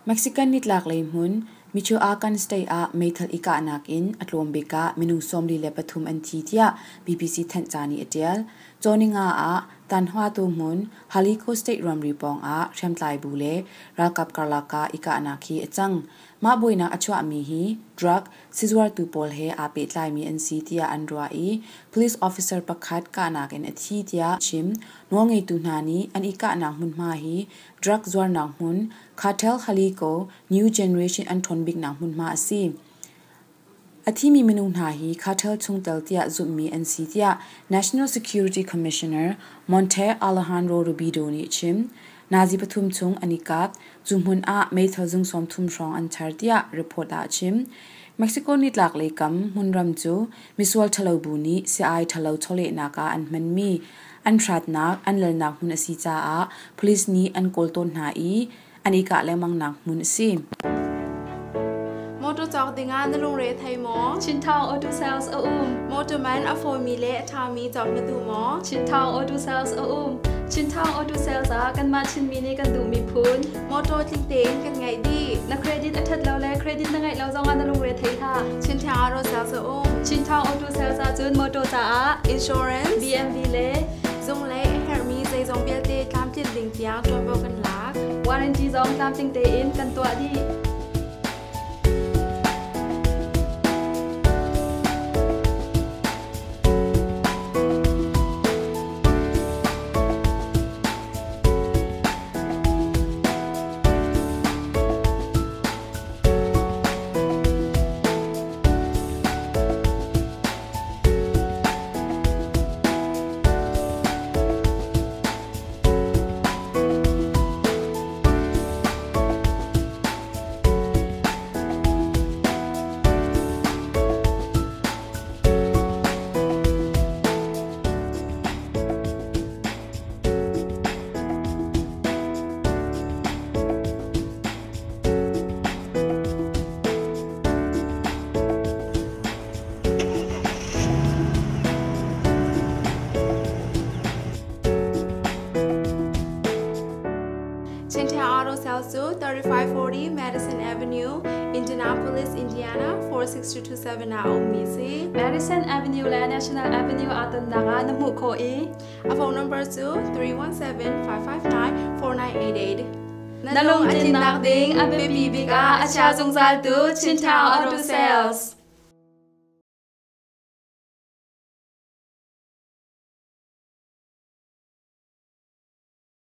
Mexican nitlaklei hmun Michoacan state ah meithal i kahnak in a tlawm bik ah minung 43 an thi tiah BBC thanhca nih a ṭial. Cawninga ah Tanhwatu hmun Jalisco state ramri pawng ah hriamtlai bu le ralkap karlak ah i kahnak hi a cang. Mah buainak a chuahmi hi drug sizuartu pawl he aa pehtlaimi an si tiah an ruah i police officer pakhat kahnak in a thi tiah chim. Nawlngeitu hna nih an i kahnak hmunhma hi drug zuarnak hmun Cartel Jalisco New Generation an ṭhawn biknak hmunhma a si. A thimi minung hna hi cartel chungtel tiah zumhmi an si tiah National Security Commissioner Monte Alejandro Rubido nih a chim. Nazi pathum chung an i kap. Cu hmun ah meithal zung 30 hrawng an char tiah report ah a chim. Mexico nitlaklei kam hmunram cu misual ṭhalo bu nih si-ai ṭhalo chawlehnak ah an hmanmi an hratnak, an lalnak hmun a si caah police nih an kawl tawn hna i an i kah lengmangnak hmun a si. Motor cawk dingah na lungre thei maw? Chinthang Auto Sales a um. Motor man a fawimi le a ṭhami cawk na duh maw? Chinthang Auto Sales a um. Chinthang Auto Sales ah kanmah Chinmi nih kan duhmi phun motor tling tein kan ngeih dih. Na credit a ṭhat lo le credit na ngeih lo zongah na lungre thei hlah. Chinthang Auto Sales a um. Chinthang Auto Sales ah cun motor caah insurance, BMW le zung le a herhmi zeizong vialte tlamtlinh ding tiang ṭuanvo kan lak. Warranty zong tlamtling tein kan tuah dih. Chintown Auto Sales cu 3540 Madison Avenue, Indianapolis, Indiana 46227 ah a ummi si. Madison Avenue le National Avenue aa tonnak ah na hmuh khawh i a phone number cu 317-559-4988. Na lung a tlinnak ding a biapi bik ah a chia zungzaltu Chintown Auto Sales.